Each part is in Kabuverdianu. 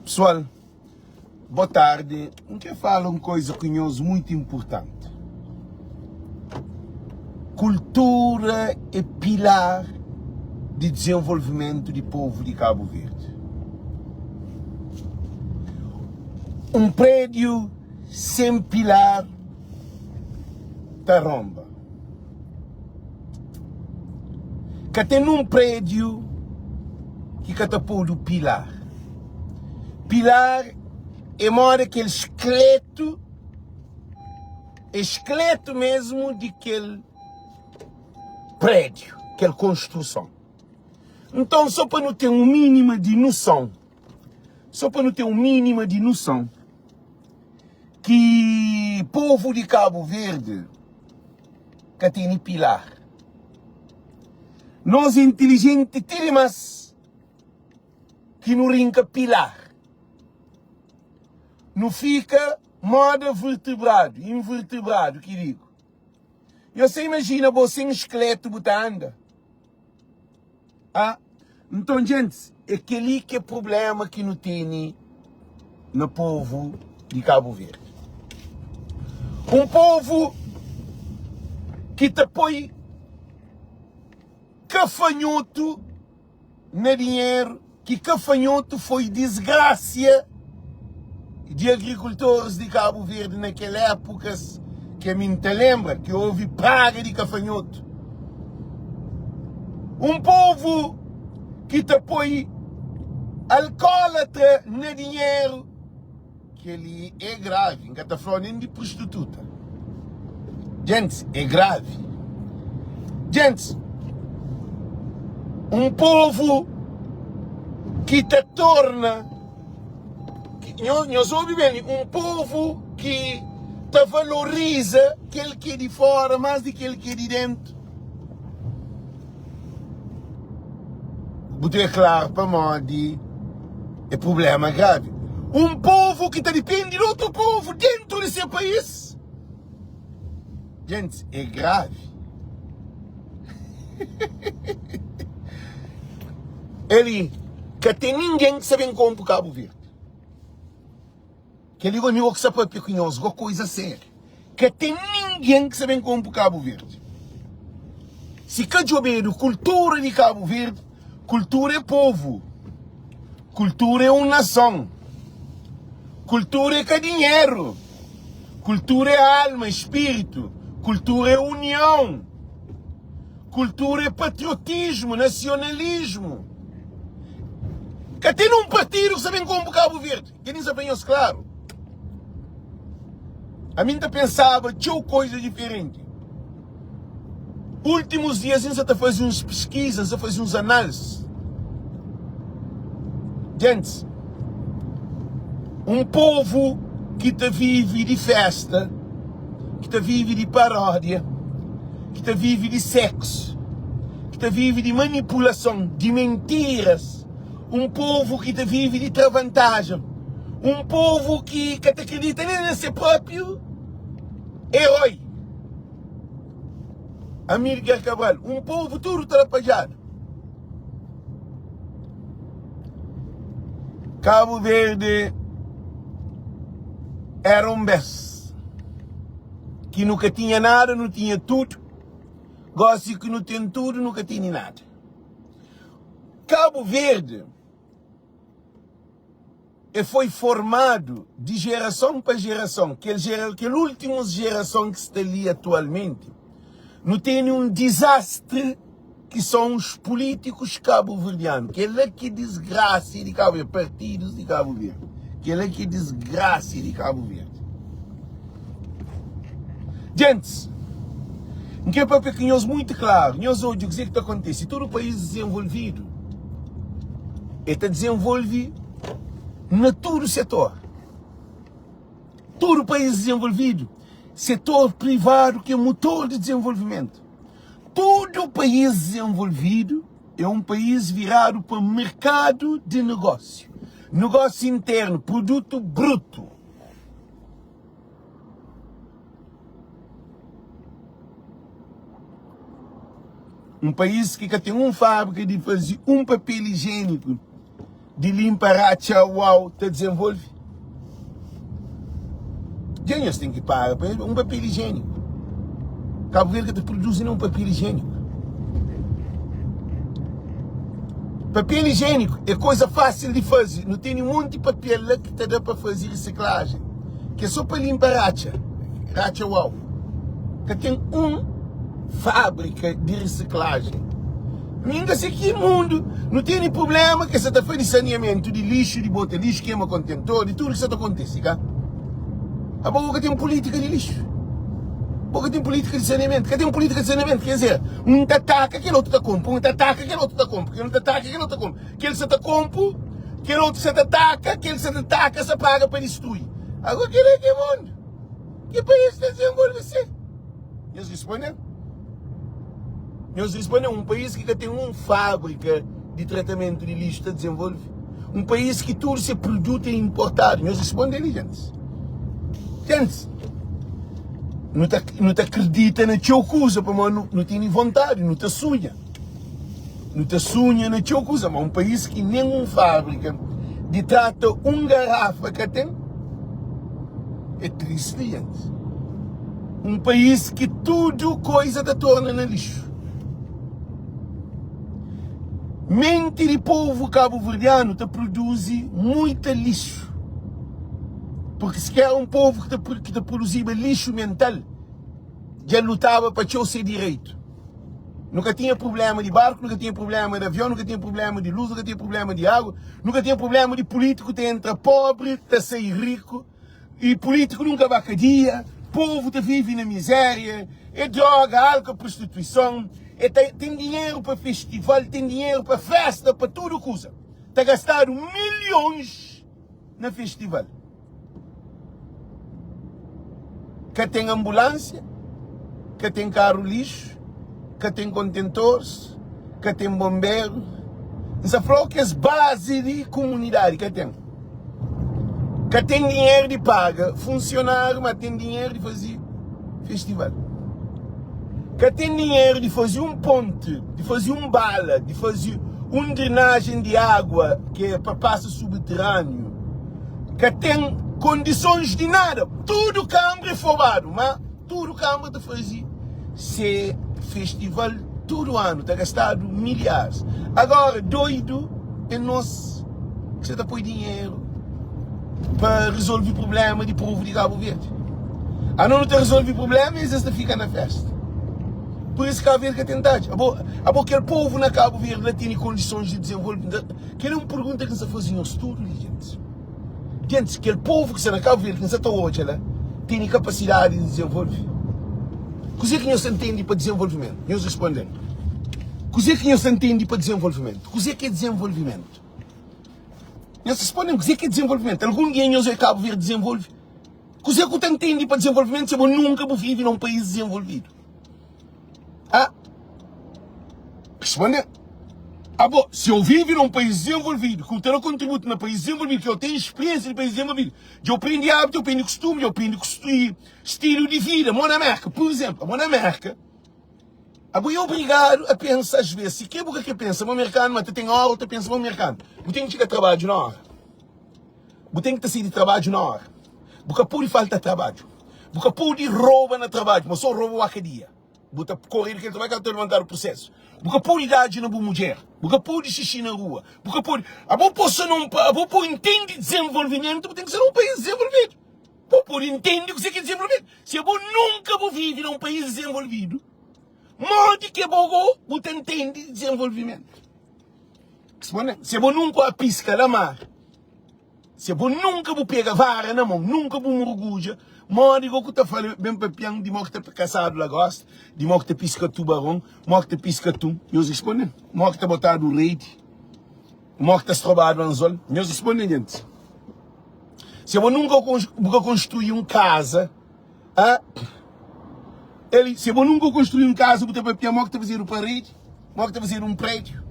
Pessoal, boa tarde. N kre fala un koisa ku nhos muito importante. Kultura é pilar di dezenvolvimentu di povu di Kabu Verdi. Un prédiu sen pilar ta ronba. Ka ten nun prédiu ki ka ta podu pilar. Pilar é moda kel skletu, é skletu mesmu di kel prédiu, kel konstruson. Nton, sô pa nu ten un mínima di nuson, sô pa nu ten un mínima di nuson ki povu di Kabu Verdi ka tene pilar. Nos é intilijenti ti dimas ki nu rinka pilar. Nu fika moda vertebradu, invertebradu ki digu. Nhos ta imajina bo sen skletu bu ta anda? Ah, nton djentis, é kel-li ki é prubléma ki nu tene na povu di Kabu Verdi. Un povu ki ta poi kafanhotu na dinheru ki kafanhotu foi disgrasia di agrikultoris di Kabu Verdi na kel épukas ki ami N ta lenbra ki ovi praga di kafanhotu. Un povu ki ta poi alkólatra na dinheru. Kel-li é gravi. N ka ta fla-u nen di prostituta. Gentis, é gravi. Gentis, un povu ki ta torna, nhos obi ben li, un povu ki ta valoriza kel ki é di fóra más di kel ki é di déntu. Bu ta é klaru pamodi é prublema gravi. Un povu ki ta dipende di otu povu dentu di se país. Gentis, é gravi. Eli, ka ten ningen ki sa ben konpo Kabu Verdi. Kel-li go mi go ki sa papia ku nhos go koiza sériu. Ka ten ningen ki sa ben konpo Kabu Verdi. Si ka djobedu kultura di Kabu Verdi, kultura é povu, kultura é un nason, kultura é ka dinheru, kultura é alma, spiritu, kultura é union, kultura é patriotismu, nasionalismu. Ka ten un partidu ki sa ben konpo Kabu Verdi. Kel-li N sta fla nhos klaru. Ami N ta pensaba txeu koza diferenti. Últimus dias N sta ta faze uns piskiza, N sta faze uns análisis. Gentis, un povu ki ta vive di festa, ki ta vive di paródia, ki ta vive di seksu, ki ta vive di manipulason, di mentiras, Un povu ki ta vive di tra vantajen. Un povu ki ka ta kridita nen na se própi eroi, Amílcar Cabral. Un povu tudu trapadjadu. Kabu Verdi éra un bes ki nu ka tinha nada, nu tinha tudu. Gósi ki nu ten tudu, nu ka tene nada. Kabu Verdi e foi formadu di jerason pa jerason, kel jera, kel ultimus jerason ki sta li atualmenti, nu tene un dizastri ki son os pulitikus kabuverdianu, kel la ki disgrasi di Kabu Verdi, partidus di Kabu Verdi, kel la ki disgrasi di Kabu Verdi. Gentis, N kre papia ku nhos muitu klaru. Nhos odja kuzê ki ta kontise. Tudu país dizenvolvidu, e ta dizenvolve na tudu setor. Tudu país dizenvolvidu, setor privadu ki é mutor di dizenvolvimentu. Tudu país dizenvolvidu é un país viradu pa merkadu di negósiu, negósiu internu, produtu brutu. Un país ki ka ten un fábrika di faze un papel ijiéniku. Di limpa ratxa uau ta dizenvolve? Dja nhos ten ki para pa un papel ijieniku. Kabu Verdi ka ta produzi nen un papel ijieniku. Papel ijieniku é koza fásil di faze. Nu tene monti papel la ki ta da pa faze risiklajen, ki é so pa limpa ratxa, ratxa uau. Ka ten un fábrika di risiklajen. Mi N ka se ki mundu nu tene prublema ke sa ta fla di saneamentu di lixu, di bota lixu, kema kontentor, di tudu ki sa ta kontise ka? Abo bo ka ten pulítika di lixu, bo ka ten pulítika di saneamentu, ka ten pulítika di saneamentu, ker dizer, un ta ataka kel otu ta konpu, un ta ataka kel otu ta konpu, kel otu ta ataka kel otu ta konpu, kel sa ta konpu, kel otu sa ta ataka, kel sa ta ataka sa paga pa distrui. Ago kel la ki mundu, ki país ta dizenvolve si? Nhos responde-m. Nhos responde-m, un país ki ka ten un fábrika di tratamentu di lixu ta dizenvolve? Un país ki tudu se produtu é inportadu? Nhos responde li, gentis. Gentis, nu ta, nu ta kridita na txeu kuza pamodi nu, nu tene vontadi, nu ta sunha. Nu ta sunha na txeu kuza, ma un país ki nen un fábrika di trata un garafa ka ten, é tristi, gentis. Un país ki tudu koiza ta torna na lixu. Menti di povu kabuverdianu ta produzi muita lixu. Purki si ki era un povu ki ta, ki ta produziba lixu mental, dja lutaba pa txeu se direitu. Nu ka tinha prubléma di barku, nu ka tinha prubléma di avion, nu ka tinha prubléma di lus, nu ka tinha prubléma di agu, nu ka tinha prubléma di pulítiku ta entra pobri, ta sai riku, i pulítiku nunka ba kadia, povu ta vive na mizéria, é droga, álkol, prostituison, é ta, ten dinheru pa festival, ten dinheru pa fésta, pa tudu kuza. Ta gastadu milhons na festival. Ka ten anbulánsia, ka ten karu lixu, ka ten kontentores, ka ten bonberu. N sa fla-u kes bazi di kumunidadi ka ten. Ka ten dinheru di paga funsionáriu, ma ten dinheru di faze festival. Ka ten dinheru di faze un ponti, di faze un bala, di faze un drenajen di agua ki é pa pasa subteraniu. Ka ten kondisons di nada. Tudu kanbra é fobadu, ma tudu kanbra ta faze se festival tudu anu, ta gastadu milharis. Agora, doidu é nos ki sa ta poi dinheru pa rezolve prublema di povu di Kabu Verdi. Anos nu ta rezolve prublema, es es ta fika na festa. Pur isu Kabu Verdi ka ten tadja. Abo, abo kel povu na Kabu Verdi la tene kondisons di dizenvolve? Kel é un pergunta ki N sta faze nhos tudu li, gentis. Gentis, kel povu ki sta na Kabu Verdi ki N sta ta odja la, tene kapasidadi di dizenvolve? Kuzê ki nhos ta ntende pa dizenvolvimentu? Nhos responde-m. Kuzê ki nhos ta ntende pa dizenvolvimentu? Kuzê ki é dizenvolvimentu? Nhos responde-m, kuzê ki é dizenvolvimentu? Algun dia nhos odja Kabu Verdi dizenvolve? Kuzê ku ta ntende pa dizenvolvimentu si bo nunka bu vive na un país dizenvolvidu? Ah? Responde. Abo, se eu vive num país desenvolvido, que eu tenho contributo no país desenvolvido, que eu tenho experiência de país desenvolvido, de eu aprendi hábito, eu aprendi costume, eu aprendi costume, estilo de vida, mó na América, por exemplo, mó na América, abo é obrigado a pensar às vezes, se que boca que pensa, mo americano, mas tem hora, tu pensa mo americano, bu tem que chegar trabalho na hora. Bu ten ki ta sai di trabadju na óra. Bu ka pode falta trabadju. Bu ka pode roba na trabadju, ma sô roba waka kadia. Bu ta kore di kel trabadju ka ta levantadu prosesu. Bu ka pode dadji na bu mudjer. Bu ka pode xixi na rua. Bu ka pode. Abo pô sa na un pa, abo pô intende dizenvolvimentu, bu ten ki ser un país dizenvolvidu. Bu pode intende kuzê ki é dizenvolvimentu. Si abo nunka bu vive na un país dizenvolvidu, modi ki abo go bu ta intende dizenvolvimentu? Se bo nunka piska la mar, se bo nunka bu pega vara na mon, nunka bu murgudja, modi go ku ta fala ben papian di mo ki ta kasadu lagosta, di mo ki ta piska tubaron, mo ki ta piska atun? Nhos responde-m, mo ki ta botadu redi, mo ki ta strobadu anzol? Nhos responde-m, gentis. Se bo nunka bu ka konstrui un kaza, Ah, Eli, se bo nunka konstrui un kaza, bu ta papia mo ki ta fazedu paredi, mo ki ta fazedu un prédiu.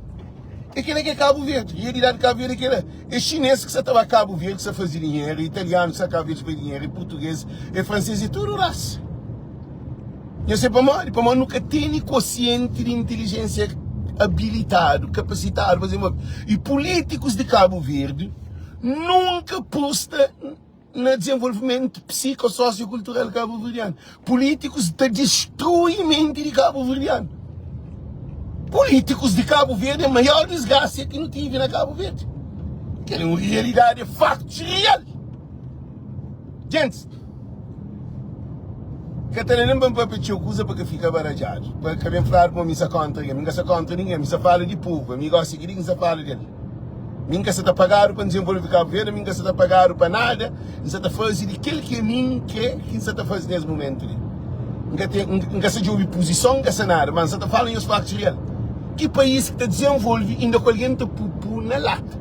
É kela ki é Kabu Verdi. Realidadi di Kabu Verdi é kela. É xinês ki sa ta ba Kabu Verdi ki sa faze dinheru, é italianu ki sa Kabu Verdi ki sa faze dinheru, é purtugês, é fransês, é tudu rasa. Nhos sabe pamodi? Pamodi nu ka tene kosienti di intelijênsia. abilitadu, kapasitadu pa dizenvolve. I pulítikus di Kabu Verdi nunka pusta na dizenvolvimentu psiko-sosio-kultural kabuverdianu. Pulítikus ta distrui menti di kabuverdianu. Pulítikus di Kabu Verdi é maior disgrasia ki nu tive na Kabu Verdi. Kel é un realidadi, é faktus real. Gentis, ka ta da nen pa N papia txeu kuza pa ka fika baradjadu, pa ka ben fladu ma mi sa kóntra algen. Mi ka sa kóntra ningen, mi sa fala di povu. Ami gósi kel-li ki N sa fala di el. Mi N ka sa ta pagadu pa N dizenvolve Kabu Verdi, mi N ka sa ta pagadu pa nada. N sa ta faze di kel ki ami N kre ki N sa ta faze nes mumentu li. N ka ten, N ka sa djobe puzison, N ka sa nada, ma N sa ta fala nhos faktus real. Ki país ki ta dizenvolve inda ku algen ta pupu na lata?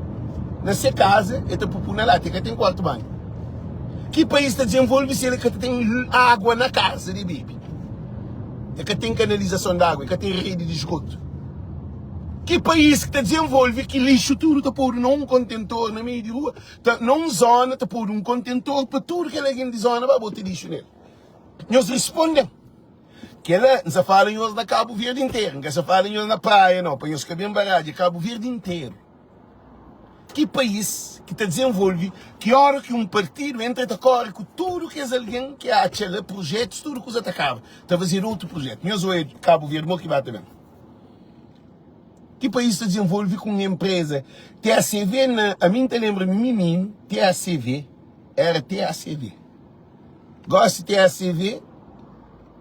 Na se kaza el ta pupu na lata, el ka ten kuartu banhu. Ki país ta dizenvolve si el ka ta ten agua na kaza di bebe? El ka ten kanalizason di agua, el ka ten redi di esgotu. Ki país ki ta dizenvolve ki lixu tudu ta podu na un kontentor na meiu di rua, ta na un zona ta podu un kontentor pa tudu kel algen di zona ba bota lixu nel? Nhos risponde-m. Kela N sa fala nhos na Kabu Verdi interu, N ka sa fala nhos na Praia nau, pa nhos ka ben baradja Kabu Verdi interu. Ki país ki ta dizenvolve ki ora ki un partidu entra el ta kore ku tudu kes algen ki atxa la projetus, tudu kuza ta kaba, ta fazedu otu projetu. Nhos oia Kabu Verdi mo ki ba ta ben. Ki país ta dizenvolve ku un enpreza TACV na ami N ta lenbra mi mininu TACV era TACV gosi TACV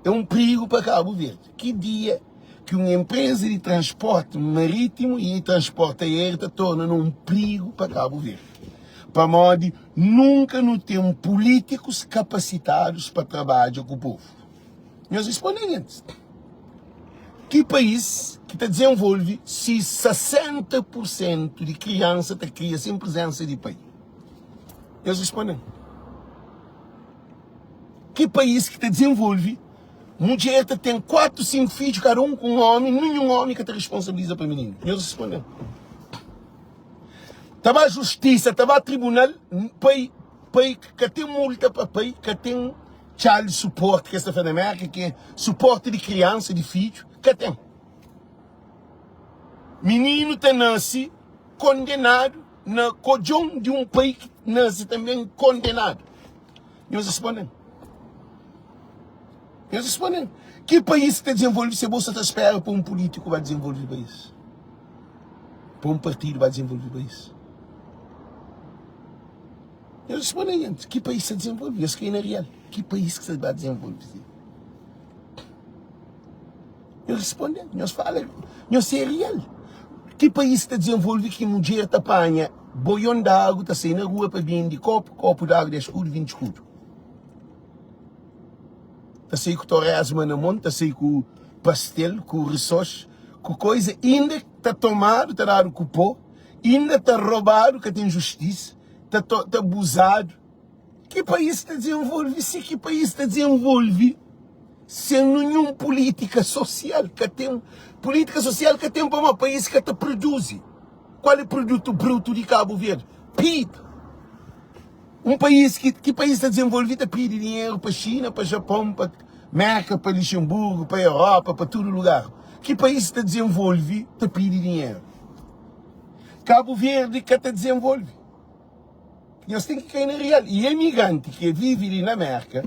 é un prigu pa Kabu Verdi. Ki dia ki un enpreza di transporti marítimu i transporti aériu ta torna na un prigu pa Kabu Verdi? Pamodi nunka nu ten pulítikus kapasitadus pa trabadja ku povu. Nhos responde gentis. Ki país ki ta dizenvolve si 60 pur sentu di kriansa ta kria sen prizensa di pai? Nhos responde-m. Ki país ki ta dizenvolve mudjer ta ten 4, 5 fidju kada un ku un omi, ninhun omi ka ta responsabiliza pa mininu? Nhos responde-m. Ta ba justisa, ta ba tribunal, pai, pai ka ten multa pa pai, ka ten child support ki es ta fla na Merka, ki é suporti di kriansa, di fidju, ka ten. Mininu ta nase kondenadu na kodjon di un pai ki nase tanben kondenadu. Nhos responde-m. Nhos responde-m. Ki país ki ta dizenvolve se bo sa ta spera pa un pulítiku ba dizenvolve país? Pa un partidu ba dizenvolve país? Nhos responde gentis, ki país sa dizenvolve? Nhos kai na real, ki país ki sa ba dizenvolve si? Nhos responde, nhos fala, nhos ser real. Ki país ta dizenvolve ki mudjer ta panha boion di agu ta sai na rua pa bende kopu, kopu di agu 10 skudu, 20 skudu. Ta sai ku toresma na mon, ta sai ku pastel, ku risox, ku koisa, inda ta tomadu, ta dadu ku po, inda ta robadu, ka ten justisa, ta ta abuzadu. Ki país ta dizenvolve si? Ki país ta dizenvolve sen ninhun pulítika sosial? Ka ten pulítika sosial ka ten pamodi país ka ta produzi. Kual é produtu brutu di Kabu Verdi? PIB. Un país ki ki país ta dizenvolve ta pidi dinheru pa Xina, pa Japon, pa Merka, pa Lixenburgu, pa Europa, pa tudu lugar. Ki país ta dizenvolve ta pidi dinheru? Kabu Verdi ka ta dizenvolve. Nhos ten ki kai na real. E emigranti ki vive li na Merka,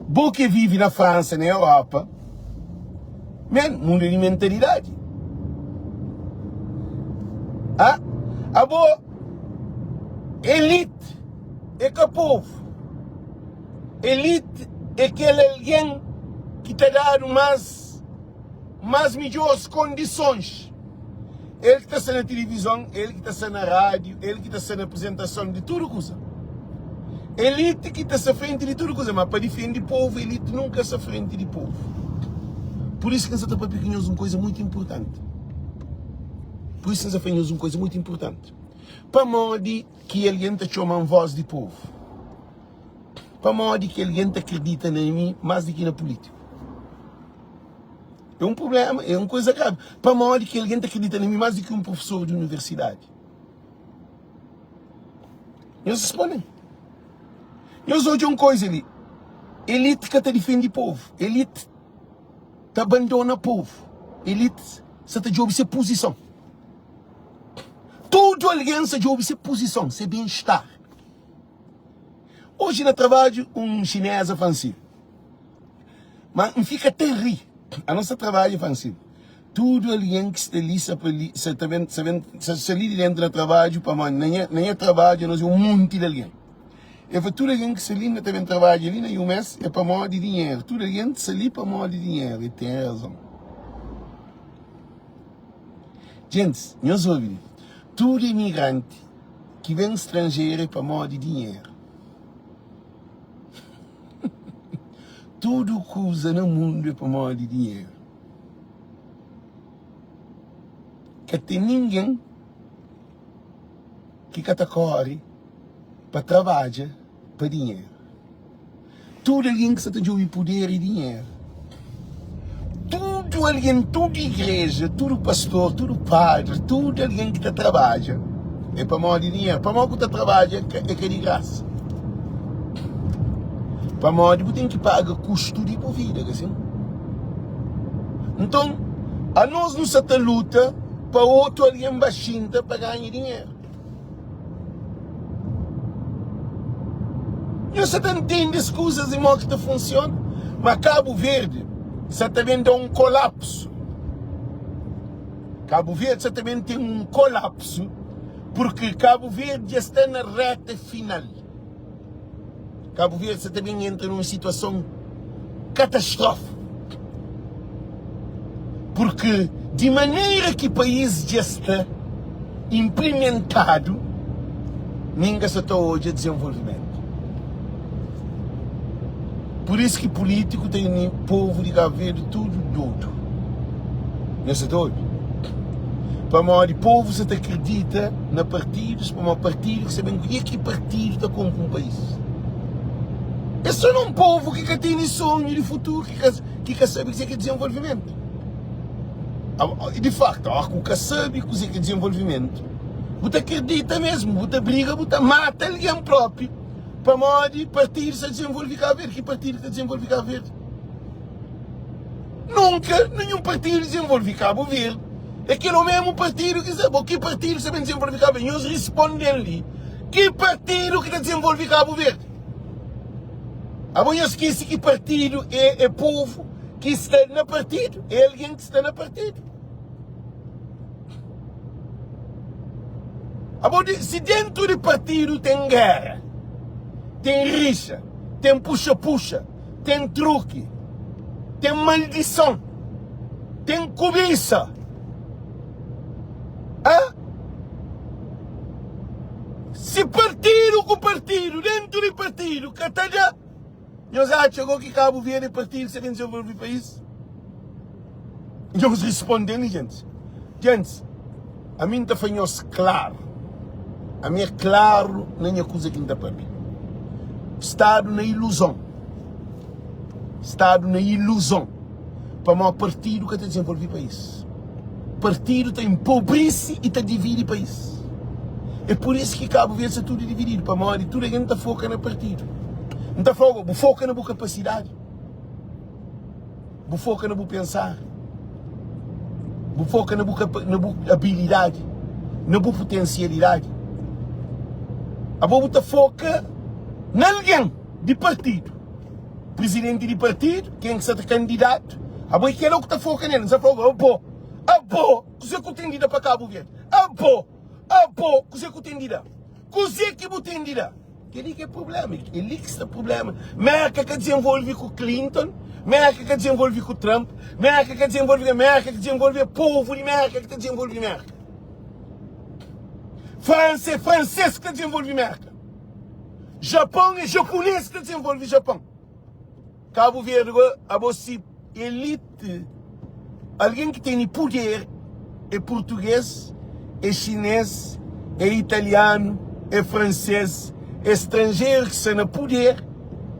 bo ki vive na Fransa, na Europa, men, mundo é di mentalidadi. Ah, abo elite é ka povo. Elite é kel algen ki ta dadu mas más midjórs kondisons. El ki ta sta na tilivizon, el ki ta sta na rádiu, el ki ta sta na aprizentason di tudu kuza. Elite ki ta sta frenti di tudu kuza, má pa difende povu, elite nunka sta frenti di povu. Pur isu ki N sta ta pâpia ku nhos un kuza mutu inportanti. Pur isu N sta fla nhos un kuza mutu inportanti. Pamodi ki algen ta txoma-m vós di povu? Pamodi ki algen ta kridita na mi más di ki na pulítiku? É un prubléma, é un kuza gravi. Pamodi ki algen ta kridita na mi más di ki un profesor di universidadi? Nhos responde-m. Nhos odja un kuza li, elite ka ta difende povu, elite ta abandona povu, elite. sa ta djobe se puzison. Tudu algen sa djobe se puzison, se ben-estar. Oji na trabadju un xineza fla-m si, ma N fika ta ri. Anos ta trabadja fla-m si, tudu algen ki sta li sa pa li, sa ta ben, sa ben, sa li di dentu na trabadju pamodi na nha, na nha trabadju anos é un monti di algen. El fla, Tudu algen ki sta li na ta ben trabadja li na UMS é pamodi dinheru. Tudu algen sta li pamodi dinheru. El ten razon. Gentis, nhos obi li. Tudu imigranti ki ben stranjeru é pamodi dinheru. Tudu kuza na mundu é pamodi dinheru. Ka ten ningen ki ka ta kóre pa trabadja pa dinheru. Tudu algen ki sta ta djobe puder i dinheru. Tudu algen, tudu igreja, tudu pastor, tudu padri, tudu algen ki ta trabadja é pamodi dinheru. Pamodi ku ta trabadja é ka di grasa. Pamodi bu ten ki paga kustu di bu vida, ka sin? Nton, anos nu sta ta luta pa otu algen ba xinta pa ganha dinheru. Nhos sa ta ntende es kuzas i mo ki ta funsiona? Ma Kabu Verdi sa ta ben da un kolapsu. Kabu Verdi sa ta ben ten un kolapsu purki Kabu Verdi dja sta na reta final. Kabu Verdi sa ta ben entra nun situason katastrofi purki di manera ki país dja sta inplimentadu nin ka sa ta odja dizenvolvimentu. Pur isu ki pulitiku ta uni povu di Kabu Verdi tudu dodu. Nhos sa ta obi? Pamodi povu sa ta kridita na partidus, pamodi partidu ki sa ben ku. I ki partidu ta konpo un país? É so na un povu ki ka tene sonhu di futuru, ki ka, ki ka sabe kuzê ki é dizenvolvimentu. Di faktu, óras ki bu ka sabe kuzê ki é dizenvolvimentu, bu ta kridita mesmu, bu ta briga, bu ta mata algen própi pamodi partidu sta dizenvolve Kabu Verdi. Ki partidu ki ta dizenvolve Kabu Verdi? Nunka ninhun partidu dizenvolve Kabu Verdi. É kel omemu partidu ki sta. Bo ki partidu ki sta ben dizenvolve Kabu Verdi? Nhos risponde-m li. Ki partidu ki ta dizenvolve Kabu Verdi? Abo nhos skese ki partidu é é povu ki sta na partidu, é algen ki sta na partidu. Abo di, si dentu di partidu ten géra, ten rixa, ten puxa-puxa, ten truki, ten maldison, ten kubisa, a si partidu ku partidu dentu di partidu ka ta da, nhos atxa go ki Kabu Verdi partidu sa ben dizenvolve país? Nhos risponde-m gentis. Gentis, ami N ta fla nhos klaru, ami é klaru na nha kuza ki N ta pâpia. Stadu na iluzon, stadu na iluzon, pamodi partidu ka ta dizenvolve país. Partidu ta enpobrisi i ta dividi país. É pur isu ki Kabu Verdi sta tudu divididu, pamodi tudu algen ta foka na partidu. N ta fla-u, bu foka na bu kapasidadi. Bu foka na bu pensar, bu foka na bu na bu abilidadi, na bu potensialidadi. Abo bu ta foka na algen di partidu, prizidenti di partidu, ken ki sa ta kandidatu, abo é kela ku ta foka nel. N sa fla-u, abo, abo, kuzê ku ten di da pa Kabu Verdi? Abo, abo, kuzê ku ten di da? Kuzê ki bu ten di da? Kel-li ki é prubléma, é li ki sta prubléma. Mérka ka dizenvolve ku Clinton, Mérka ka dizenvolve ku Trump, Mérka ka dizenvolve ku Mérka ki dizenvolve é povu di Mérka ki ta dizenvolve Mérka. Fransa é fransês ki ta dizenvolve Mérka. Japon é japonês ki ta dizenvolve Japon. Kabu Verdi go abo si elite algen ki tene puder é português é chinês é italiano é francês é stranjeru ki sta na puder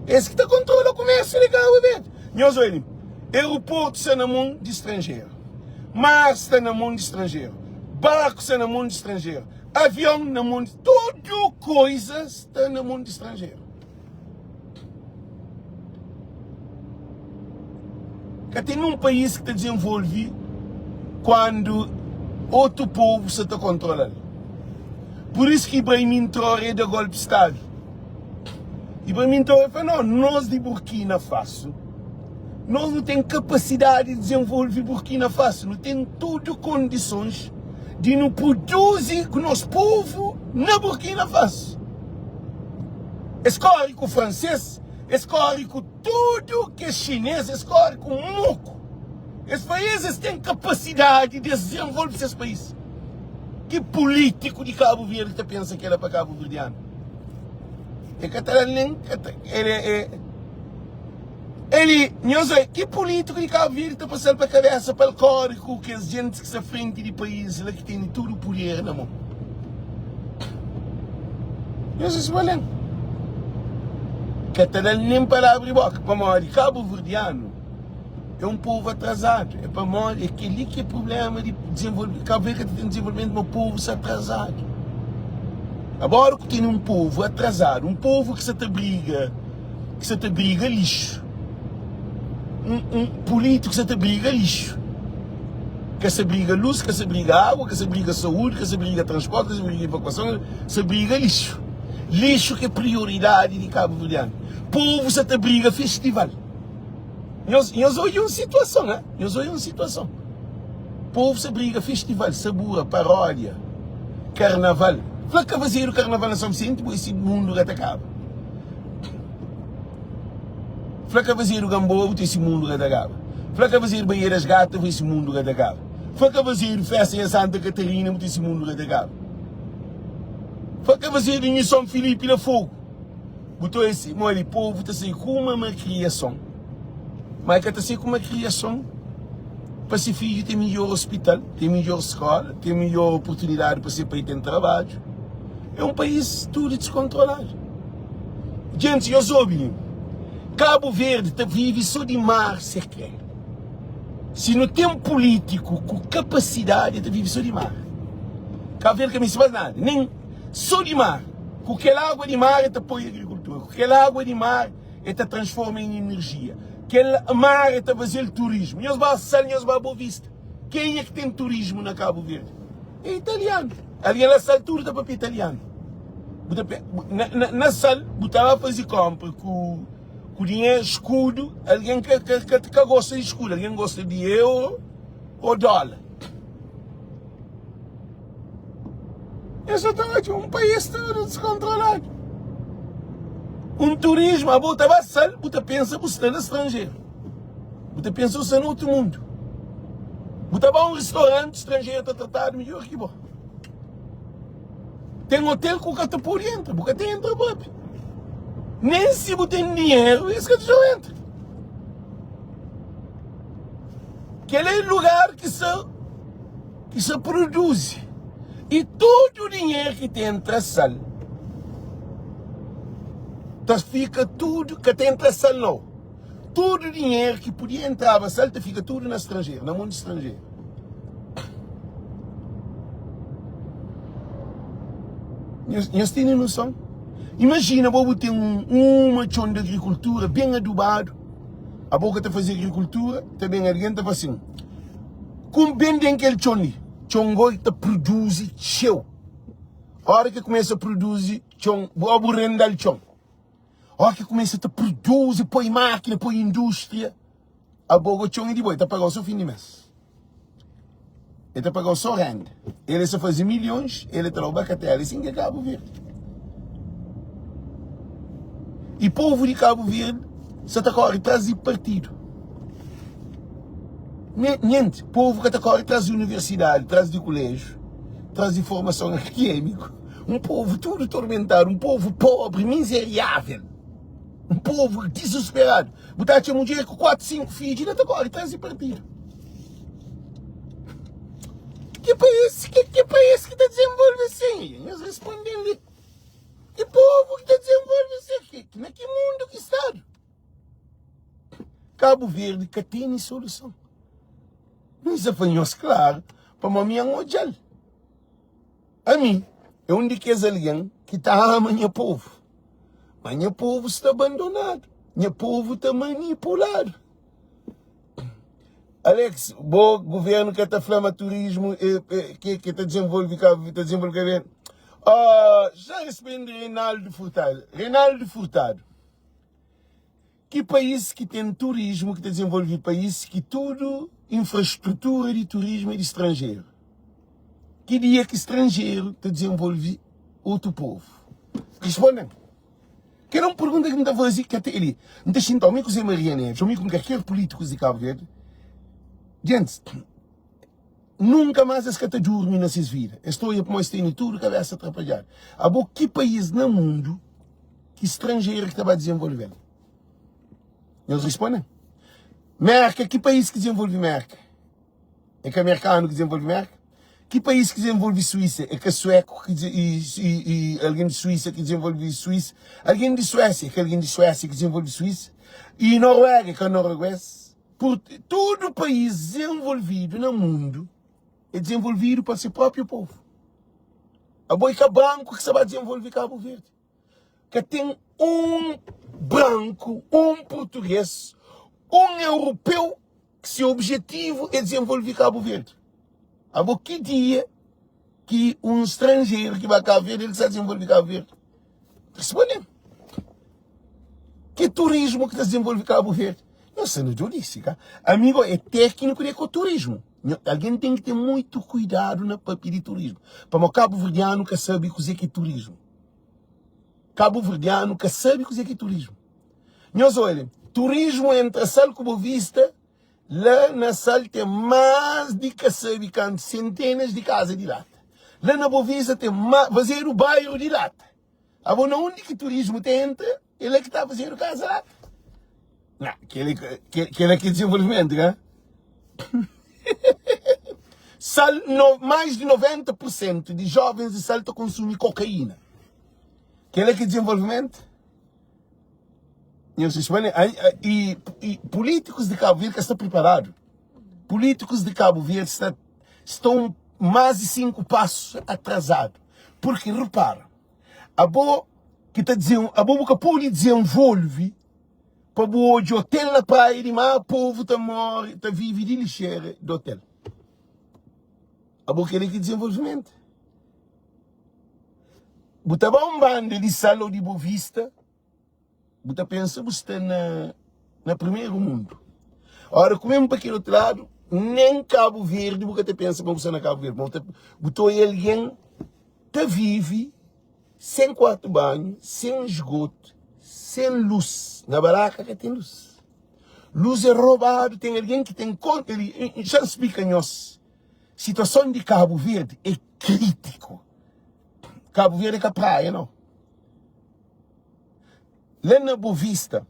es ki ta kontrola kumersiu di Kabu Verdi nhos oi li aeroportu sta na mon di stranjeru mar sta na mon di stranjeru barku sta na mon di stranjeru avion na mon di tudu koisa sta na mon di stranjeru. Ka ten nun país ki ta dizenvolve. Kuandu otu povu sa ta kontrola-l. Pur isu ki Ibrahim Traoré da golpi stadu. Ibrahim Traoré fla, No, nos di Burkina Faso, nos nu ten kapasidadi di dizenvolve Burkina Faso, nu ten tudu kondisons di nu produzi ku nos povu na Burkina Faso. Es kóre ku fransês, es kóre ku tudu kes xinês, es kóre ku moku. Es país es ten kapasidadi di es dizenvolve ses país. Ki pulítiku di Kabu Verdi ta pensa kela pa kabuverdianu? E ka ta da nen ka ta el é el nhos oi ki pulítiku di Kabu Verdi ta pasa-l pa kabesa pa el kóre ku kes jentis ki sta frenti di país la ki tene tudu puder na mon? Nhos es balen ka ta da-l nen pa el abri boka pamodi kabuverdianu É un povu atrazadu. É pamodi é kel-li ki é prubléma di dizenvolvimentu. Kabu Verdi ka ta ten dizenvolvimentu ma povu sta atrazadu. Agora ku tene un povu atrazadu, un povu ki sta ta briga, ki sta ta briga lixu, un, un pulítiku ki sta ta briga lixu, ka sta briga lus, ka sta briga água, ka sta briga saúdi, ka sta briga transporti, ka sta briga evakuason, sta briga lixu. Lixu ki é prioridadi di kabuverdianu. Povu sta ta briga festival. Nhos, nhos odja un situason, ha? Nhos odja un situason. Povu sa briga festival, sabura, paródia, karnaval. Fla ka fazedu karnaval na São Vicente, bo esse mundu ka ta kaba. Fla ka fazedu Gamboa, bo esse mundu ka ta kaba. Fla ka fazedu Baía das Gatas, bo esse mundu ka ta kaba. Fla ka fazedu festa em Santa Catarina, bo esse mundu ka ta kaba. Fla ka fazedu em São Filipe na Fogo. Bu ta oja si, modi povu ta sai ku uma makriason, ma e ka ta sai ku makriason pa se fidju ten midjor ospital, ten midjor skola, ten midjor oportunidadi pa se pai ten trabadju. É un país tudu diskontroladu. Gentis, nhos obi li, Kabu Verdi ta vive so di mar se kre. Si nu ten pulítiku ku kapasidadi, e ta vive so di mar. Kabu Verdi ka meste mas nada, nen. So di mar. Ku kel agua di mar e ta poi agrikultura. Ku kel agua di mar e ta transforma em energia. Kel mar e ta faze-l turismu. Nhos ba Sal, nhos ba Boa Vista. Kenha ki ten turismu na Kabu Verdi? É italianu. Algen la Sal tudu ta papia italianu. Bu ta na, na, na Sal bu ta ba faze konpra ku ku dinheru skudu, algen ka, ka, ka, ka gosta di skudu, algen gosta di euro ou dólar. Eu só ta odja un país tudu deskontroladu. Un turismu, abo ta ba sal, bu ta pensa bu sta na stranjeru. Bu ta pensa bu sta na otu mundu. Bu ta ba un restauranti, stranjeru ta tratadu midjor ki bo. Ten hotel ku ka ta pode entra, bu ka ta entra propi. Nen si bu ten dinheru, es ka ta dexau entra. Kel é lugar ki sta ki sa produzi i tudu dinheru ki ta entra sal ta fika tudu ka ta entra sal nau tudu dinheru ki podia entraba sal ta fika tudu na stranjeru na mon di stranjeru nhos tene noson imajina bo bu ten un txon di agrikultura ben adubadu abo ka ta faze agrikultura ta ben algen ta fla sin Ku benden kel txon li, txon goi ta produzi txeu. Ora ki kumesa produzi txon, bo bu renda-l txon. Ora ki kumesa ta produzi, poi makina, poi industria, abo go txon é di bo, el ta paga-u so fin di mes. El ta paga-u so renda. El é sa faze milhons, el é ta da-u bakatela. É sin ki é Kabu Verdi. I povu di Kabu Verdi sa ta kore tras di partidu. Niente, povu ka ta kore tras di universidadi, tras di kuleju, tras di formason akademiku. Un povu tudu tormentadu, un povu pobri, mizeriavel, un povu dizusperadu. Bu ta atxa mudjer ku 4, 5 fidju inda ta kore tras di partidu. Ki país, ki, ki país ki ta dizenvolve sin? Nhos responde-m li. Ki povu ki ta dizenvolve sin? Ki, na ki mundu ki stadu? Kabu Verdi ka tene soluson. Mi sa fla nhos klaru, pamodi mi N odja-l. Ami é un di kes algen ki ta ama nha povu, ma nha povu sta bandonadu, nha povu ta manipuladu. Alex, bo governo ka ta fla ma turismo é, é, que, que ta desenvolve Cabo, ta desenvolve Cabo Verde. Ah, já responde Reinaldo Furtado. Reinaldo Furtado. Ki país ki ten turismo ki ta desenvolve país ki tudo infraestrutura di turismo é di stranjeru? Ki dia ki stranjeru ta desenvolve otu povo? Responde-m. Kel é un pergunta ki N ta faze ki ate li N ta xinta omi ku Zé Maria Neves, omi ku kalker pulítikus di Kabu Verdi. Gentis, nunka más es ka ta durmi na ses vida. Es ta odja pamodi es tene tudu kabésa trapadjadu. Abo, ki país na mundu ki stranjeru ki ta ba dizenvolve-l? Nhos responde-m. Mérka, ki país ki dizenvolve Mérka? É ka merkanu ki dizenvolve Merka? Ki país ki dizenvolve Suísa? É ka sueku ki i algen di Suísa ki dizenvolve Suísa? Algen di Suésia? É ka algen di Suésia ki dizenvolve Suísa? I Noruega? É ka norueguês? Pur tudu país dizenvolvidu na mundu é dizenvolvidu pa se própriu povu. Abo é ka branku ki sta ba dizenvolve Kabu Verdi. Ka ten un branku, un purtugês, un europeu ki se objetivu é dizenvolve Kabu Verdi. Abo ki dia ki un stranjeru ki ba Kabu Verdi el ki sta dizenvolve Kabu Verdi? Responde-m. Ki turismu ki ta dizenvolve Kabu Verdi? Nhos sta na djodisi ka? Amigo é tékniku di ekoturismu. Algen ten ki ten muitu kuidadu na papia di turismu. Pamodi kabuverdianu ka sabe kuzê ki é turismu. Kabuverdianu ka sabe kuzê ki é turismu. Nhos olha, turismu entra Sal ku Bovista, la na Sal ten más di ka sabe kantu sentenas di kaza di lata. La na Bovista ten má, fazedu bairu di lata. Abo na undi ki turismu ta entra, é la ki ta fazedu kaza lata. Na, kel, kel, kel ki é desenvolvimento, ka? Sal, no, mais de 90% de jovens de Sal ta konsumi kokaína. Kel ki é desenvolvimento? Nhos responde, e, e políticos de Cabo Verde ka sta preparado. Políticos de Cabo Verde está, estão mais de 5 passos atrasado. Porque repara, abo que ta desen, abo bu ka pode desenvolve pa bu odja hotel na praia di mar, povo ta morre, ta vive di lixera de hotel. Abo kele ki desenvolvimento? Bu ta ba un banda di Sal ou di Bovista, bu ta pensa bu sta na na primeru mundu. Ora ku mesmu pa kel otu ladu, nen Kabu Verdi bu ka ta pensa ma bu sta na Kabu Verdi, ma bu ta bu ta oia algen ta vivi sen kuartu banhu, sen esgotu, sen lus. Na baraka ka ten lus. Lus é robadu, ten algen ki ten konta di, xa N splika nhos, situason di Kabu Verdi é kritiku. Kabu Verdi é ka praia nau. La na Bovista,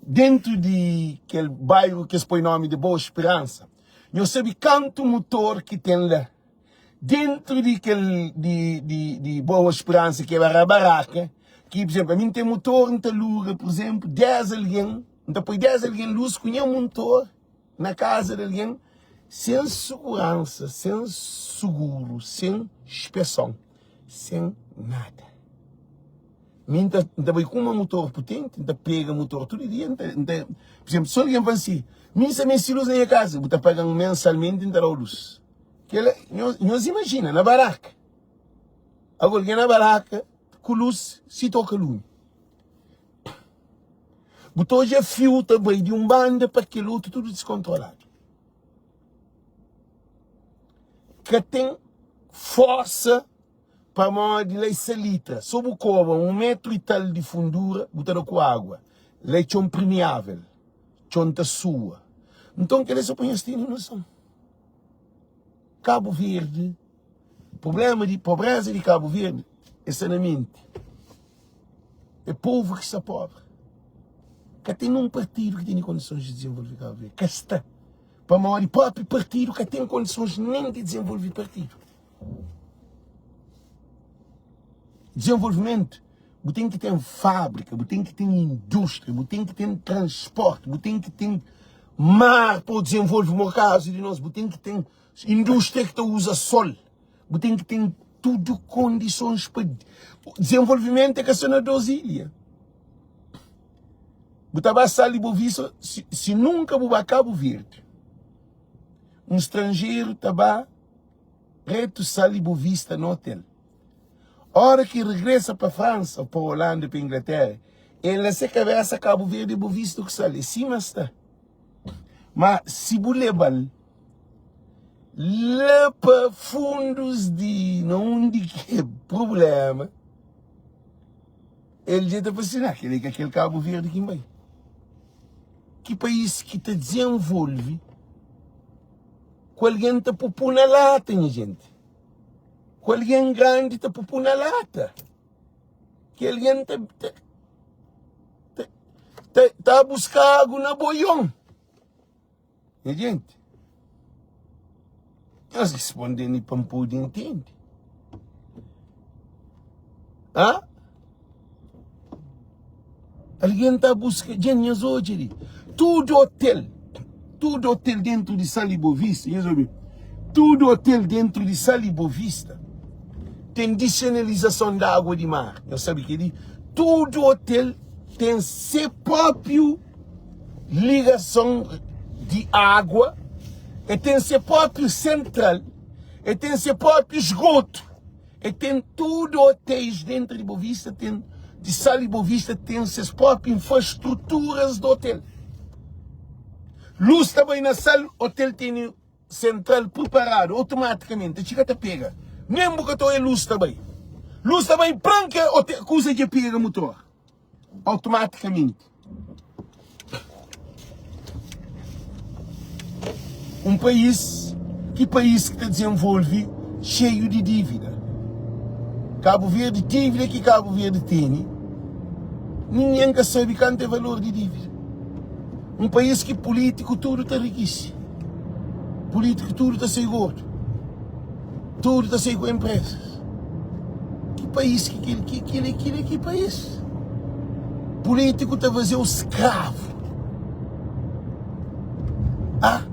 dentu di kel bairu ki es poi nomi di Boa Speransa, nhos sabe kantu mutor ki ten la? Dentu di kel di, di, di Boa Speransa ki é bara baraka, ki, por exemplo, ami N ten mutor, N ta aluga, por exemplo, 10 algen, N ta poi 10 algen lus ku nha mutor na kaza di algen, sen suguransa, sen suguru, sen inspeson, sen nada. Mi N ta, N ta bai ku uma mutor putenti, N ta pega mutor tudu dia, N ta, N ta, por exemplo, si algen fla si, mi N sta meste lus na nha kaza, bu ta paga-m mensalmenti, N ta da-u lus. Kela, nhos, nhos imajina, na baraka. Agora, algen na baraka ku lus, si toka lumi. Bu ta odja fiu ta bai di un banda pa kel otu, tudu diskontroladu. Ka ten forsa pamodi la é salitra. So bu koba un metru i tal di fundura, bu ta da ku agua. La é txon permeavel, txon ta sua. Nton kel-li é so pa nhos tene noson. Kabu Verdi, problema di pobreza di Kabu Verdi é sta na menti. É povu ki sta pobri. Ka ten nun partidu ki tene kondisons di dizenvolve Kabu Verdi. Ka sta. Pamodi propi partidu ka ten kondisons nen di dizenvolve partidu. Dizenvolvimentu, bu ten ki ten fábrika, bu ten ki ten indústria, bu ten ki ten transporti, bu ten ki ten mar pa dizenvolve mo kazu di nos, bu ten ki ten indústria ki ta uza sol, bu ten ki ten tudu kondisons pa dezenvolvimentu é ka so na 2 ilha. Bu ta ba Sal di Bovisa, si, si nunka bu ba Kabu Verdi. Un stranjeru ta ba retu Sal i Bovista na otel. Ora ki regresa pa Fransa ou pa Holanda pa Inglaterra, el na se kabesa Kabu Verdi é Bovista ku Sal, é sima sta. Ma si bu lebal la pa fundus di na undi ki é prublema, el dja ta fla si, nah, kel-li é ka kel Kabu Verdi ki N bai. Ki país ki ta dizenvolve ku algen ta pupu na lata, nha jenti? Ku algen grandi ta pupu na lata. Ki algen ta ta ta ta, ta buska agu na boion. Nha jenti, nhos responde-m pa N pode ntende. Hã? Algen ta buska, dja nhos odja li, tudu otel, tudu otel dentru di Sal i Bovista, nhos obi, tudu otel dentru di Sal i Bovista ten disenalizason di agua di mar. Nhos sabe kel-li? Tudu otel ten se própiu ligason di agua, e ten se própiu sentral, e ten se própiu esgotu. E ten tudu otéis dentru di Bovista ten di Sal i Bovista ten ses propi infrastruturas di otel. Lus ta bai na Sal, otel tene sentral preparadu otomatikamenti, ta txiga ta pega. Nen bu ka ta oia lus ta bai. Lus ta bai pranka otel kuza dja pega mutor. Automaticamente. Um país, ki país ki ta desenvolve cheio di dívida? Cabo Verde, dívida ki Cabo Verde tene, ninguém ka sabe kantu é valor di dívida. Um país ki político tudo ta rikise, político tudo ta sai gordo, tudo ta sai ku empresas. Ki país ki kel ki kel kel ki país? Político ta fazeu skravu. Ah?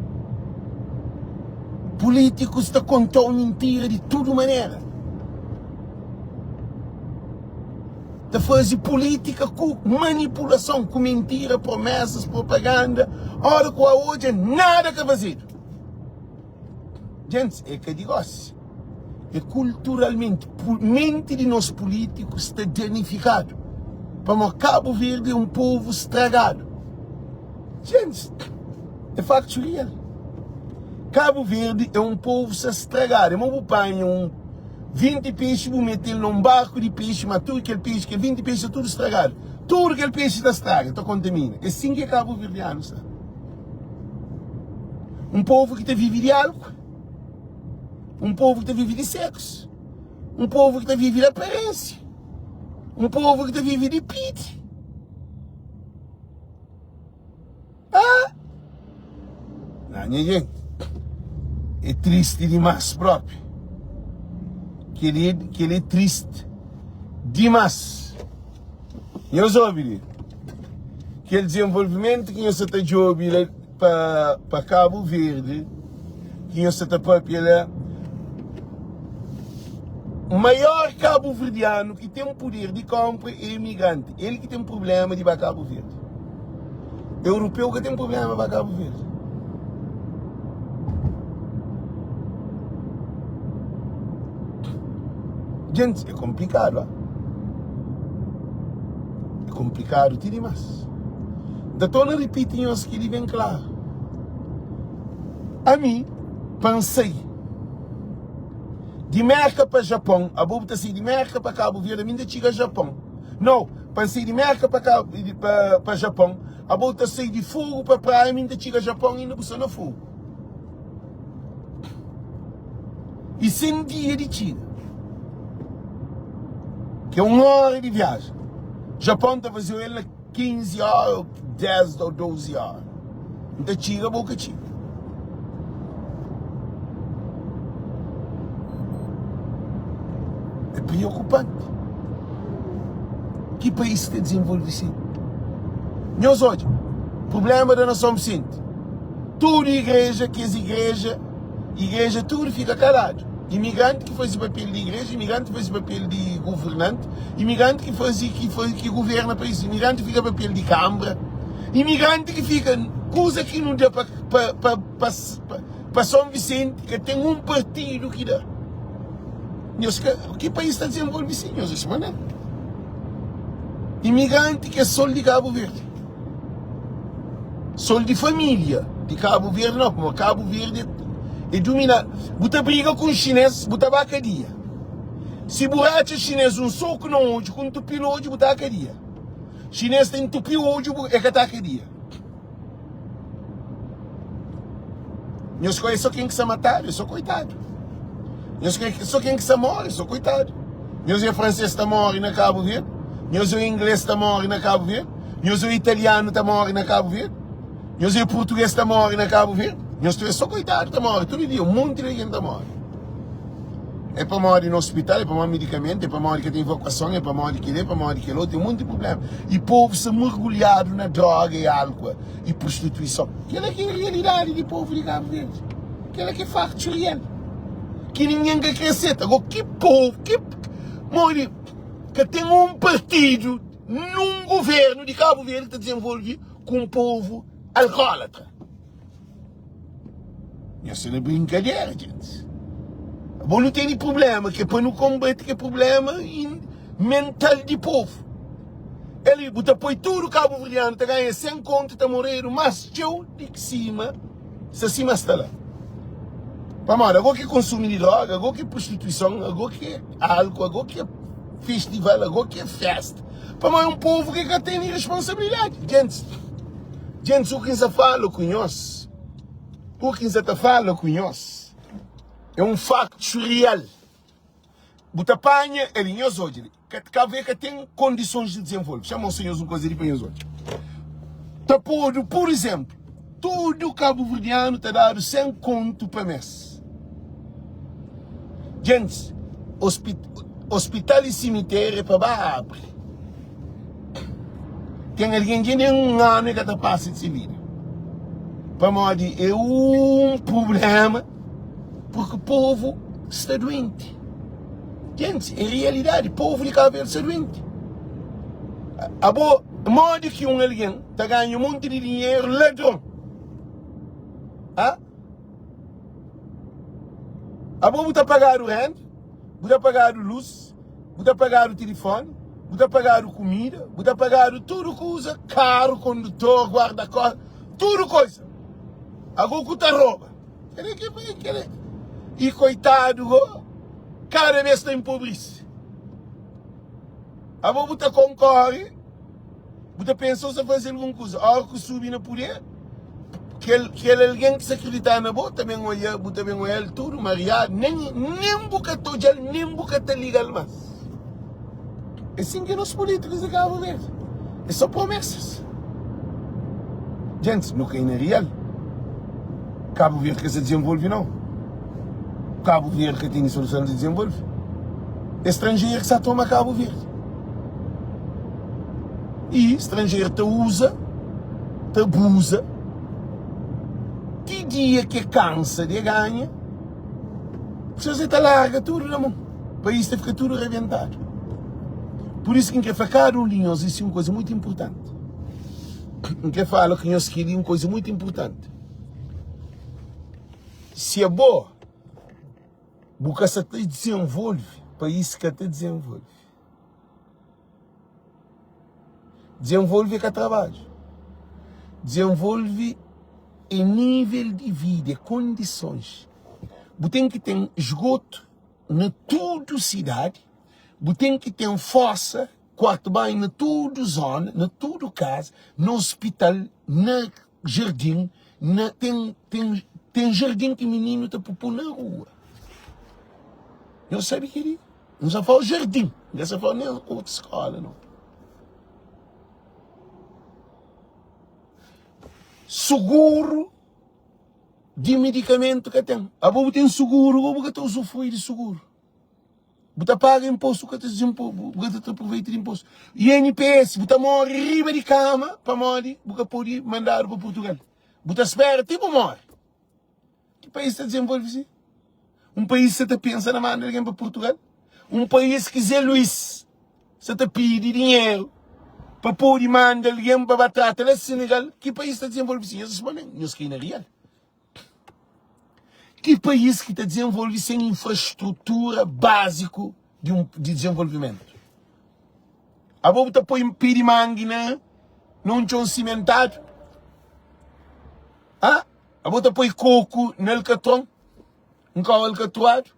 Políticos ta kontau mintira di tudu manera. Ta faze política ku manipulason, ku mintira, promesas, propaganda. Ora ku a odja nada ka fazedu. Gentis, é ka di gosi. É kulturalmenti. Menti di nos pulítiku sta danifikadu. Pamodi Kabu Verdi é un povu stragadu. Gentis, é faktus real. Kabu Verdi é un povu sta stragadu. É mo bu panha un 20 pexi, bu mete-l na un barku di pexi, ma tudu kel pexi, kel 20 pexi sta tudu stragadu. Tudu kel pexi ta straga, ta kontamina. É sin ki kabuverdianu sta. Un povu ki ta vive di álku, un povu ki ta vive di séksu, un povu ki ta vive di aparénsia, un povu ki ta vive di pidi. Ah! Na nha jenti, é tristi dimás própi. Kel-li, kel-li é tristi dimás. Nhos obi li, kel dizenvolvimentu ki nhos sa ta djobe la pa, pa Kabu Verdi, ki nhos sa ta papia la, maior kabuverdianu ki ten puder di konpra é imigranti, el ki ten prublema di ba Kabu Verdi. Europeu ka ten prublema ba Kabu Verdi. Gente, é komplikadu, ah. É komplikadu ti dimas. N ta torna ripiti nhos kel-li ben klaru. Ami, pa N sai di Merka pa Japon, abo bu ta sai di Merka pa Kabu Verdi, ami N ta txiga Japon. Nau, pa N sai di Merka pa Kabu, pa, pa Japon, abo bu ta sai di Fogu pa praia, ami N ta txiga Japon inda bu sta na Fogu. I sen dia di txiga, ki é un óra di viajen. Japon ta faze-u el na 15 óra ô 10 ô 12 óra. N ta txiga, bo ka txiga. É preokupanti. Ki país ta dizenvolve si? Nhos odja, prubléma da nason Visenti. Tudu igreja, kes igreja, igreja tudu fika kaladu. Imigranti ki faze papel di igreja, imigranti faze papel di governanti, imigranti ki faze ki faze ki governa país, imigranti fika papel di kambra, imigranti ki fika kuza ki nu da pa pa pa pa. Pa Son Visenti ka ten un partidu ki da. Nhos ka, ki país ta dizenvolve si? Nhos é sima nen. Imigranti ki é sol di Kabu Verdi. Sol di família di Kabu Verdi não, pamodi Kabu Verdi é duminadu. Bu ta briga ku un xinês, bu ta ba kadia. Si bu ratxa xinês un soku na odju ku un tupi na odju, bu ta kadia. Xinês ta entupi odju, bu, é ka ta kadia. Nhos ka é só ken ki sa matadu, é só koitadu. Nhos ka é só ken ki sa móre, é só koitadu. Nhos é fransês ta móre na Kabu Verdi, nhos é inglês ta móre na Kabu Verdi, nhos é italianu ta móre na Kabu Verdi, nhos é português ta móre na Kabu Verdi. Nhos tu é só koitadu ta móre tudu dia, un monti di algen ta móre. É pamodi na ospital, é pamodi medikamentu, é pamodi ka ten evakuason, é pamodi kel-li, é pamodi kel otu, é un monti prubléma. I povu sta mergulhadu na droga i álkua i prostituison. Kel-la ki é realidadi di povu di Kabu Verdi. Kel-la ki é faktu real ki ningen ka krê seta. Agora ki povu, ki modi ka ten un partidu nun guvernu di Kabu Verdi ki ta dizenvolve ku un povu alkólatra. Nhos sta na brinkadera, djentis. Abo nu tene prublema ke pa nu konbate ke prublema mental di povu. El bu ta poi tudu kabuverdianu ta ganha 100 kontu ta moredu mas txeu di ki sima sta sima sta la. Pamodi ago ki konsumu di droga, ago ki prostituison, ago ki álkol, ago ki festival, ago ki festa. Pamodi é un povu ki ka tene responsabilidadi, djentis. Djentis, u ki N sa fala ku nhos, u ki N sa ta fala ku nhos é un faktu real. Bu ta panha el, nhos odja li, Kabu Verdi ka ten kondisons di dizenvolve. Xa mostra nhos un koza li pa nhos odja. Ta podu, pur izenplu, tudu kabuverdianu ta dadu 100 kontu pa mes. Djentis, ospital i simiteriu é pa ba abri. Ten algen ki nen un anu e ka ta pasa di se vida. Pamodi é un prubléma porque povu sta duenti. Gentis, é realidadi, povu di Kabu Verdi sta duenti. Abo, modi ki un algen ta ganha un monti di dinheru ladron? Ha? Abo bu ta pagadu renda, bu ta pagadu lus, bu ta pagadu tilifoni, bu ta pagadu kumida, bu ta pagadu tudu kuza, karu, kondutor, guarda-kosta, tudu koza. Ago ku ta roba. Kele ki bai kele. I koitadu go, kada bes ta enpobrisi. Abo bu ta konkori, bu ta pensa bu sta faze algun kuza. Ora ku subi na puder, kel kel algen ki sta kridita na bo ta ben oia, bu ta ben oial tudu mariadu, nen nen bu ka ta odjal, nen bu ka ta ligal mas. É sin ki nos pulítikus di Kabu Verdi. É só promesas. Gentis, nu kai na real. Kabu Verdi ka sta dizenvolve nau. Kabu Verdi ka tene soluson di dizenvolve. É stranjeru ki sta toma Kabu Verdi. I stranjeru ta uza, ta abuza, ti dia ki e kansa di e ganha, Pessoas ta larga tudu na mon. País ta fika tudu rebentadu. Pur isu ki N kre fla kada un di nhos isi un koza mutu inpurtanti. N kre fala ku nhos keli un koza mutu inpurtanti. Si abo bu ka sa ta dizenvolve, país ka ta dizenvolve. Dizenvolve é ka trabadju. Dizenvolve é nível di vida, é kondisons. Bu ten ki ten esgotu na tudu sidadi, bu ten ki ten fosa, kuartu banhu na tudu zona, na tudu kaza, na ospital, na jardin, na ten ten ten jardin ki mininu ta pupu na rua. Nhos sabe kel-li? N sa fala jardin, N ka sa fala nen otu skola no. Suguru di medikamentu ka ten. Abo bu ten suguru, abo bu ka ta usufrui di suguru. Bu ta paga impostu, bu ka ta bu ka ta tra proveitu di impostu. INPS, bu ta mori riba di kama pamodi bu ka podi mandadu pa Purtugal. Bu ta spera ti bu mori. Ki país ta dezenvolve si? Un país sa ta pensa na manda algen pa Purtugal? Un país ki Zé Luís sa ta pidi dinheru pa podi manda algen pa ba trata la Senegal, ki país ta dezenvolve si? Nhos responde-m, nhos kai na real. Ki país ki ta dizenvolve sen infrastrutura báziku di un di dizenvolvimentu? Abo bu ta poi pé di mangi na na un txon simentadu? Ha? Abo ta poi koku na alkatron? Un kau alkatruadu?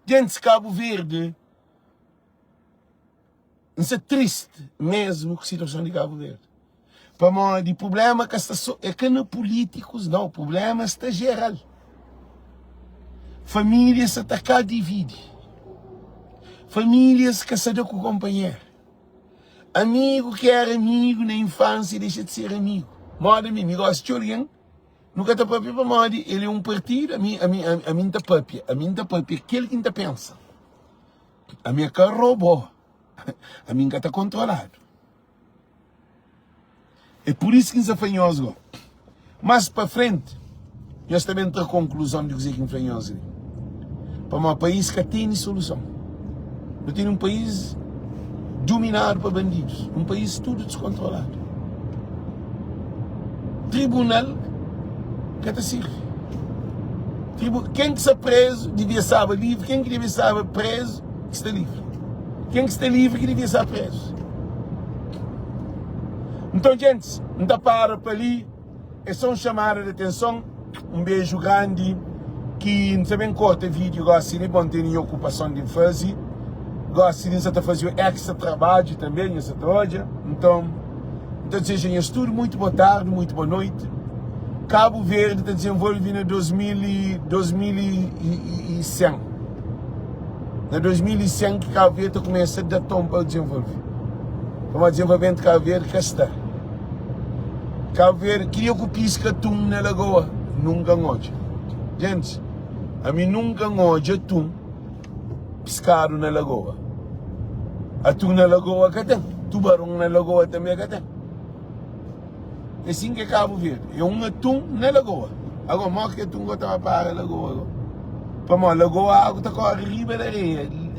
Gentis Kabu Verdi, N sta tristi mesmu ku situason di Kabu Verdi. Pamodi prublema ka sta so, é ka na pulitikus nau, prublema sta jeral. Familias sa ta ka dividi. Familias ka sa da ku konpanheru. Amigu ki era amigu na infansia dexa di ser amigu. Moda mi, mi gosta txeu algen, nu ka ta papia pamodi el é un partidu, ami, ami, ami N ta papia, ami N ta papia kel ki N ta pensa. Ami é ka robô, ami N ka ta kontroladu. É pur isu ki N sta fla nhos go. Más pa frenti, nhos ta ben tra konkluzon di kuzê ki N fla nhos li. Pamodi país ka tene soluson. Nu tene un país duminadu pa bandidus, un país tudu diskontroladu. Tribunal ka ta sirvi. Tribu, ken ki sta prezu devia staba livri, ken ki devia staba prezu ki sta livri. Ken ki sta livri ki devia sta prezu. Nton, gentis, N ta para pa li. É só un chamada di atenson. Un beju grandi. Ki N ta ben korta vídiu gósi li, bon, N tene nha okupason di N faze. Gósi li N sa ta faze un extra trabadju tanbe, nha sa ta odja. Nton, N ta dizeja nhos tudu muitu bo tardi, muitu bo noiti. Kabu Verdi ta dizenvolve na 2000 e 2100. Na 2100 ki Kabu Verdi ta kumesa da ton pa dizenvolve. Pamodi dizenvolvimentu di Kabu Verdi ka sta. Kabu Verdi kiria ku piska atun na lagoa? Nunka N odja. Gentis, ami nunka N odja atun piskadu na lagoa. Atun na lagoa ka ten, tubaron na lagoa tanbe ka ten. É sin ki é Kabu Verdi, é un atun na lagoa. Agora, modi ki atun go ta ba para lagoa go? Pamodi lagoa agu ta kore riba di areia.